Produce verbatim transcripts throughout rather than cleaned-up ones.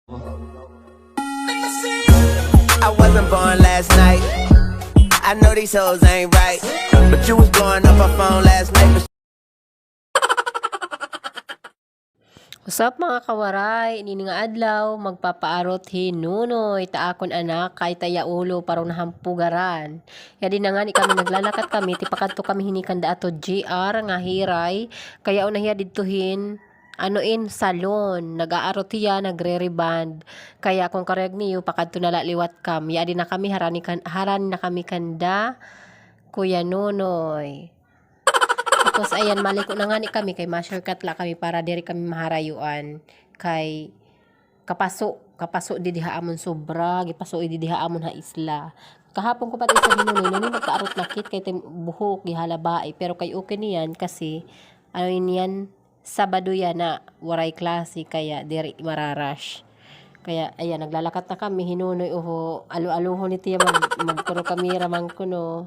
I wasn't born last night. I know these hoes ain't right, but you was blowing up her phone last night. What's up, mga kawaray? Ini nga adlaw, magpapaarot hi Nunoy, ta akon anak, kay ta iya ulo, paro na han pugaran. Yadi na ngani kami, naglalakat kami, tipakadto kami hini kanda ato G R nga hiray, kay yaon na hiya didto hin, ano in, salon, nag-aarot hiya, nagre-rebond. Kaya kon karuyag niyo, pakadto na la liwat kami. Yadi na kami, harani kan-, harani na kami kanda Kuya Nunoy. Tapos, ayan, maliko na ngani kami kay ma-shortcut la kami para diri kami maharayuan kay kapaso, kapaso didi ha amon sobra, gipaso didi ha amon ha isla. Kahapon ko pa ito sa Nunoy, Nunoy, nagkaarot na kit kay tim-, buhok, gihalabai. Pero kay okay niyan kasi, ano niyan, Sabado yana, waray klase, kaya diri mararush. Kaya, ayan, naglalakat na kami, hi Nunoy, oho, alo-alohon ni tiya mag-, magkuno kamera man kuno.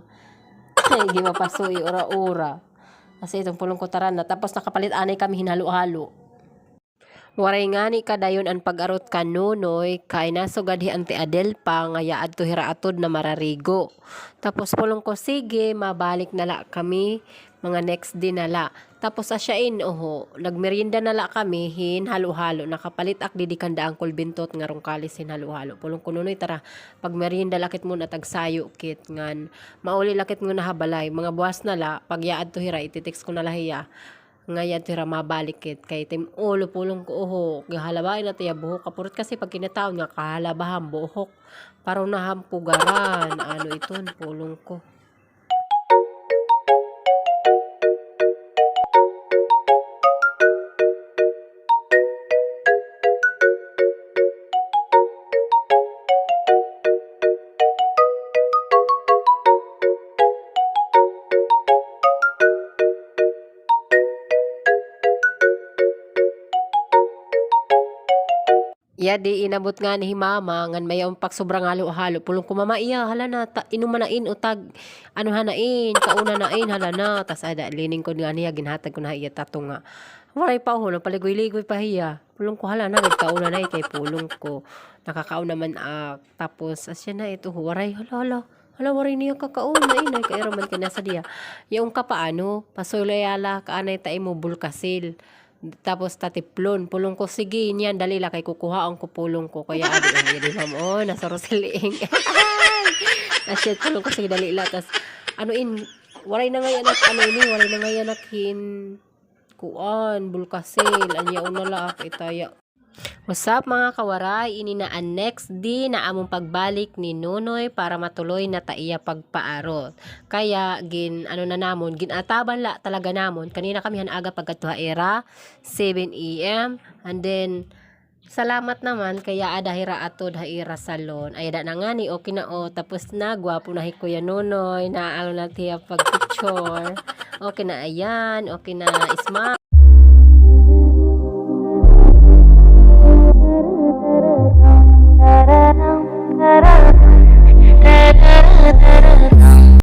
Ay, di mapasoy, ura-ura. Kasi iton pulong ko, tara na. Tapos nakapalit anay kami hin halo-halo. Waray ngani kadayon an pag-arot kan Nunoy, kay nasugad hi Auntie Adel pa nga yaadto hira atod na mararigo. Tapos pulong ko, sige, mabalik na la kami, mga next day na la. Tapos asya in, oho, nagmerienda na la kami hin halo-halo, nakapalit ak didi kanda Uncle Bintot nga rungkalis hin halo-halo. Pulong ko, Nunoy, tara, pagmerienda la kit muna, tagsayo kit ngan mauli la kit muna ha balay. Mga buwas na la, pag yaadto hira, iti-text ko na la hiya. Nga yaadto hira mabalik kit kay tim-, ulo, pulong ko, oho, gahalabain na tiya buhok. Kapurot kasi pag kinataon nga kahalabahan buhok. Paro na han pugaran. Ano iton, pulong ko. Yadi, inabot ngani hi Mama, ngan may-ada pa sobra nga halo-halo. Pulong ko, Mama, iya, hala na, ta-, inom na in, utag, ano ha na in, kauna na in, hala na. Tas ada, liningkod ngani hiya, ginhatag ko na hiya tato nga. Waray pa, oho, nagpaligoy-ligoy pa hiya. Pulong ko, hala na, gad kauna na, kay pulong ko. Nakakauna man, ah, tapos, asya na ito, waray, hala, hala. Hala, waray niya kakauna, inay, kay ira man kay nasa diya. Yaon ka pa, ano, pasuloy la, kaanay ta imo bulkasil. Tapos tatiplon, pulong ko, sige, niyan, dali la, kay kukuhaon ko, pulong ko. Kaya, adi, adi, adi, ma'am, oh, nasa Rosalind. Asya, pulong ko, sige, dali la. Tas, ano in, waray na ngay-an ak, ano ini, waray na ngay-an ak hin, kuan, bulkasil, anya una la ak itaya. What's up, mga kawaray? Ini na an next day na amon pagbalik ni Nunoy para matuloy na ta iya pagpaarot. Kaya gin-, ano na namon, gin-ataban la talaga namon. Kanina kami han aga pagkadto ha ira, seven A M. And then, salamat naman kay yaada hira atod ha ira salon. Ay, ada na ngani, okay na, o. Tapos na, gwapo na hi Kuya Nunoy, naalo na tiya pagpicture. Okay na, ayan, okay na, smile.